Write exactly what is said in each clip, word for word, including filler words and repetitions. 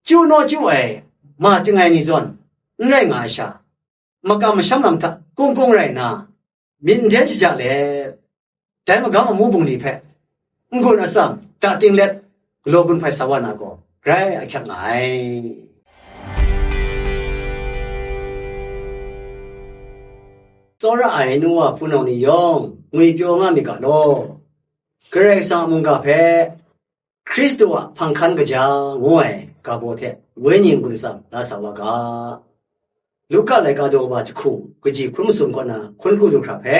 chyu naw chyu ai ma chyangai ni zawn n rai nga ai sha, makam masham lam hta kung kung rai nna, myit n den shaja let, dai magam amu bungli hpe n-gun atsam, da ting let, galaw gun hpai sa wa na gaw, grai ahkyak nga ai. Tsawra ai nu wa hpunau ni yawng, ngwipyaw nga myit ga law. Karai Kasang a mungga hpe Hkristu a hpang hkan kaja ngu ai ga baw hte wenyi n-gun atsam la sa wa ga. Luka laika daw kaba jahku kaji hkun masum kaw na hkun hku du hkra hpe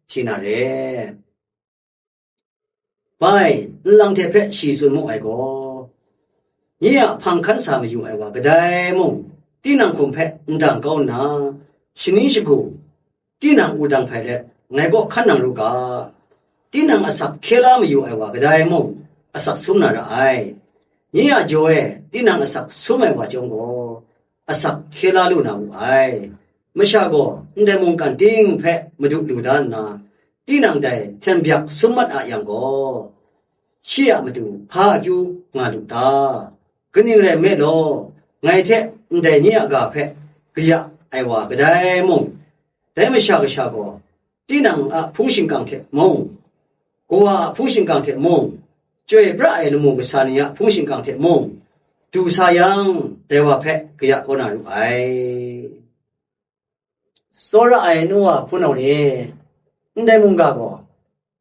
hti na re. Bai, nlang hte hpe shi tsun mu ai gaw, nye a hpang hkan sa mayu ai wa kadai mung, tinang hkum hpe n dang kau nna, shani shagu, tinang wudang hpai let, ngai kaw hkan nang ru ga. Tinang asak hkye la mayu ai wa kadai mung, asak sum na ra ai. Nye a jaw e tinang asak sum ai wa chyawm gaw, asak hkye la lu na wu ai. Masha gaw ndai mungkan ting hpe madu lu da nna, tinang dai hten byak sum mat a yang gaw, shi a matu hpa akyu nga lu ta? Kaning rai nme law, ngai hte ndai nye a ga hpe kaya ai wa kadai mung, dai Masha Kasha gaw tinang a hpung shingkang hte mung, Kawa a hpung shingkang hte mung, chyoi pra ai lamu kasa ni a hpung shingkang hte mung, du sa yang, dai wa hpe kaya kau na ru ai. Tsawra ai nu wa hpunau ni, ndai mungga gaw,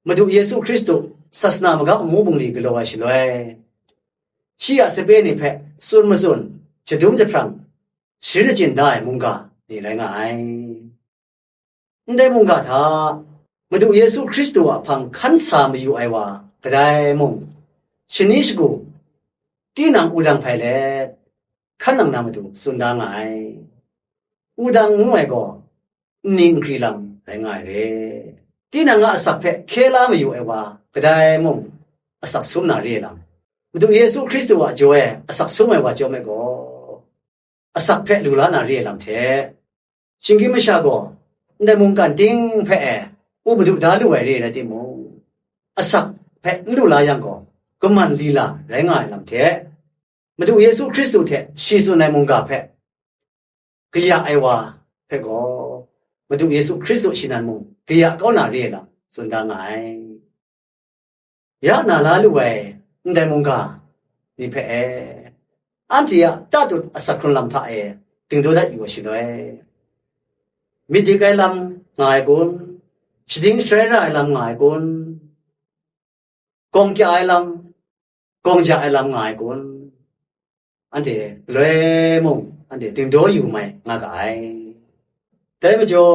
Madu Yesu Hkristu sasana magam amu bungli galaw ai shaloi, shi a sape ni hpe tsun matsun, jadum jahprang, sharin achyin da ai mungga ni rai nga ai. Ndai mungga hta, Madu Yesu Hkristu a hpang hkan sa mayu ai wa kadai mung, shani shagu, tinang wudang hpai let, hkan nang na matu tsun da nga ai. Wudang ngu ai gaw, nni nkri lam rai nga ai re. Tinang a asak hpe hkye la mayu ai wa kadai mung, asak sum na re ai lam, Madu Yesu Hkristu a jaw e asak sum ai wa chyawm ai gaw, asak hpe lu la na re ai lam hte, shinggyim masha gaw ndai mungkan ting hpe e u madu da lu ai re ai rai timung, asak hpe n lu la yang gaw, kaman lila rai nga ai lam hte, Madu Yesu Hkristu hte shi tsun ai mungga hpe kaya ai wa hpe gaw, Madu Yesu Hkristu shi nan mung kaya kau na re ai lam tsun da nga ai. Ya na la lu ai ndai mungga ni hpe e, anhte a tatut asak hkrung lam hta e dingdaw dat yu ai shaloi, myit dik ai lam nga ai kun? Shading sharai ra ai lam nga ai kun? Gawng kya ai lam, gawng ja ai lam nga ai kun? Anhte galoi mung anhte dingdaw yu mai nga ga ai. Dai majaw,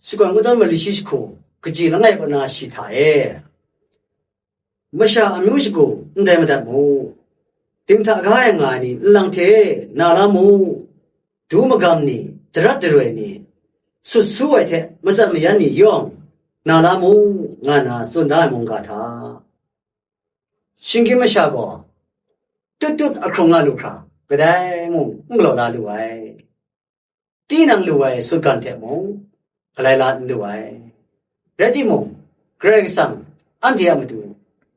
shakawn kungdawn mali shi jahku kaji langai kaw na shi hta e, masha amyu shagu ndai madat mu, dinghta ga ai nga ai ni nlang hte na la mu, du magam ni, darat daroi ni, sut su ai hte matsat mayan ni yawng na la mu, nga na tsun da ai mungga hta, shinggyim masha gaw, tut tut ahkrung nga lu hkra, kadai mung n galaw la lu ai. Tinang lu ai sutgan hte mung, galai la n lu ai. Rai timung, Karai Kasang anhte a matu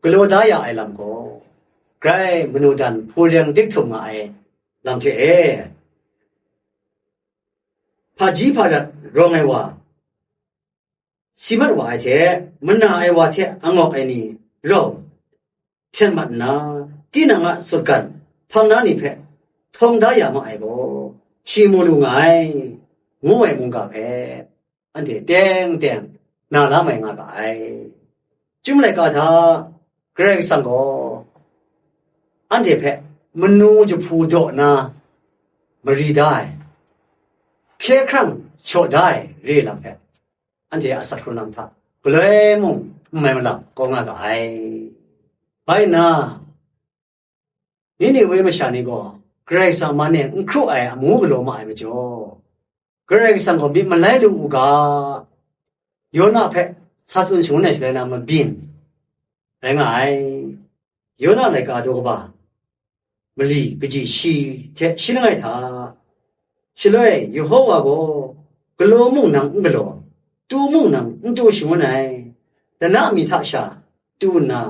galaw da ya ai lam gaw, grai manu dan hpureng dik htum nga ai lam hte e, hpaji hparat rawng ai wa, si mat wa ai hte, mana ai wa hte angawk ai ni rau hpyen mat nna, tinang a sutgan hpang na ni hpe htawng da ya ma ai gaw, shi mu lu nga ai, ngu ai mungga hpe, anhte teng teng na la mai nga ga ai. Chyum laika hta Karai Kasang gaw anhte hpe manu jahpu daw na mari da ai, hkye hkrang shaw da ai re lam hpe, anhte a asak hkrung lam hta galoi mung n mai malam kau nga ga ai. Bai nna, Niniwe masha ni gaw Karai Kasang man e n hkru ai amu galaw ma ai majaw, Karai Kasang gaw myit malai lu u ga, Yona hpe sa tsun shangun ai shaloi na mabyin rai nga ai. Yona laika daw kaba mali kaji shi hte shi langai hta, shaloi Yehova gaw galaw mung nang n galaw, tu mung nang n tu shangun ai, dana mi hta sha tu nna,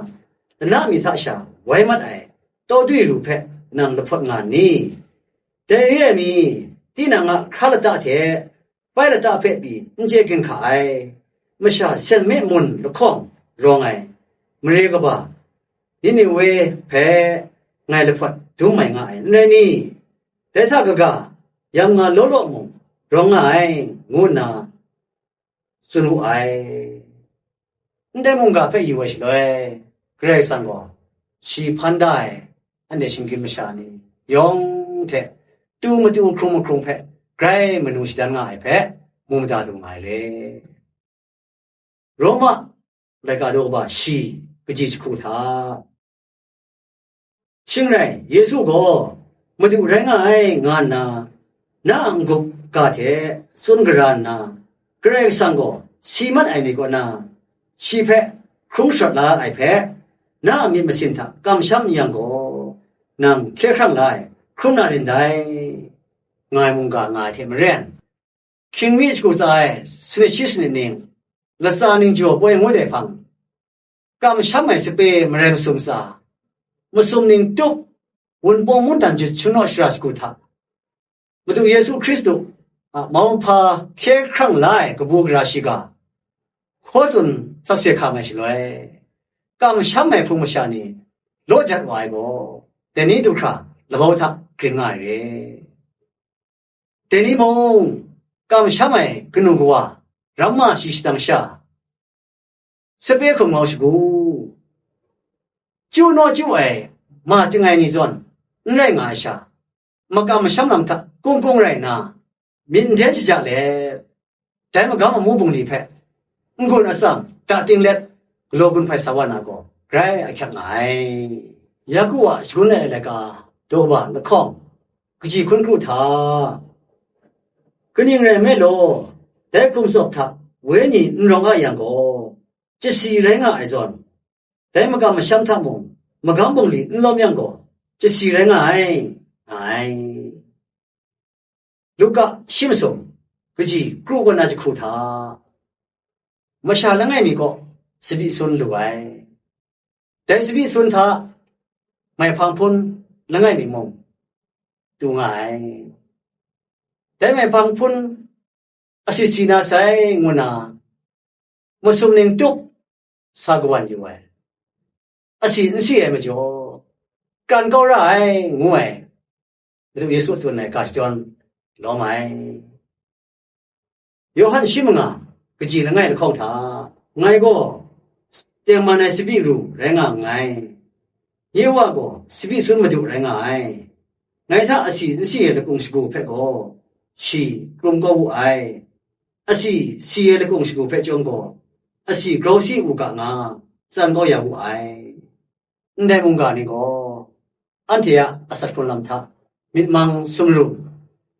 dana mi hta sha wai mat ai tawdui ru hpe nang lahpawt nga n ni? Dai re ai mi, tinang a hkra lata hte bai lata hpe pyi n chye ginhka ai, masha sen me mun lahkawng rawng ai, mare kaba, Niniwe hpe ngai lahpawt dum mai nga ai, n rai ni? Dai hta kaga, yam nga law law mung rawng nga ai, ngu nna tsun wu ai. Ndai mungga hpe yu ai shaloi, Karai Kasang gaw shi hpan da ai, anhte shinggyim masha ni yawng hte tu matu hkrung mahkrung hpe grai manu shadan nga ai hpe mu mada lu nga ai re. Roma laika daw kaba shi kaji jahku hta. Shing rai, Yesu gaw Madu rai nga ai, nga nna, na a n-gup ga hte tsun gara nna, Karai Kasang gaw si mat ai ni kaw na, shi hpe hkrung sharawt la ai hpe, na a myit masin hta kamsham n yang gaw, nang hkye hkrang la ai, hkrum na rin dai, nga ai mungga nga ai hte maren, hkying mi shagu tsa ai sanit shi sanit ning, latsa ning jaw poi ngut ai hpang, kamsham ai sape marai masum tsa, masum ning tup, wunpawng mungdan jut shanaw shara shagu hta, Madu Yesu Hkristu a mauhpa hkye hkrang la ai kabu gara shiga, hkaw tsun sakse hkam ai shaloi, kamsham ai hpung masha ni law jat wa ai gaw, dai ni du hkra labau hta grin nga ai re. Dai ni mung, kamsham ai kanu kawa, ramma shi shadang sha, sape hkum ngau shagu, chyu naw chyu ai ma chyangai ni zawn n rai nga ai sha, makam masham lam hta kung kung rai nna, myit n hten shaja let, dai magam amu bungli hpe n-gun atsam da ting let galaw gun hpai sa wa na gaw, grai ahkyak nga ai. Yaku a shagun ai laika daw kaba lahkawng kaji hkun kru hta, kaning rai nme law, dai hkum tsawp hta wenyi n rawng a yang gaw, chyasi rai nga ai zawn, dai makam masham hta mung magam bungli n lawm yang gaw, chyasi rai nga ai, nga ai. Luka shi masum, kaji kru kaw na jahku hta, masha langai mi kaw tsabyi sun lu ai. Dai tsabyi sun hta, maihpang hpun langai mi mung du nga ai. Dai maihpang hpun asit si na sai ngu na, masum ning tup sa kawan yu ai. Asi n si ai majaw, kran kau ra ai, ngu ai. Madu Yesu tsun ai ga shadawn lawm ai. Yawhan shi manga, kaji langai lahkawng hta, ngai gaw tengman ai tsabyi ru rai nga nngai. Nye Wa gaw tsabyi sun madu rai nga ai. Ngai hta asi n si ai lakung shagu hpe gaw, shi krum kau wu ai. Asi si ai lakung shagu hpe chyawm gaw, asi grau si u ga nga, tsan kau ya wu ai. Ndai mungga ni gaw, anhte a asak hkrung lam hta myit mang sumru,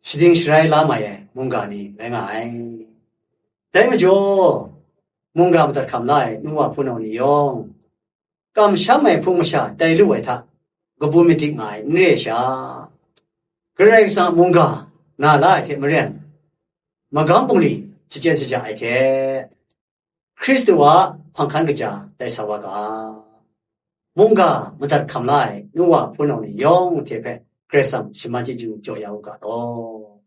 shading sharai la mai ai mungga ni rai nga ai. Dai majaw, mungga madat hkam la ai nu wa hpunau ni yawng, kamsham ai hpung masha tai lu ai hta, kabu myit dik nga ai n re ai sha, Karai Kasang a mungga na la ai hte maren, magam bungli shachyen shaja ai hte, Hkristu a hpang hkan kaja tai sa wa ga. Mungga madat hkam la ai nu wa hpunau ni yawng hte hpe Karai Kasang shaman chyeju jaw ya u ga law.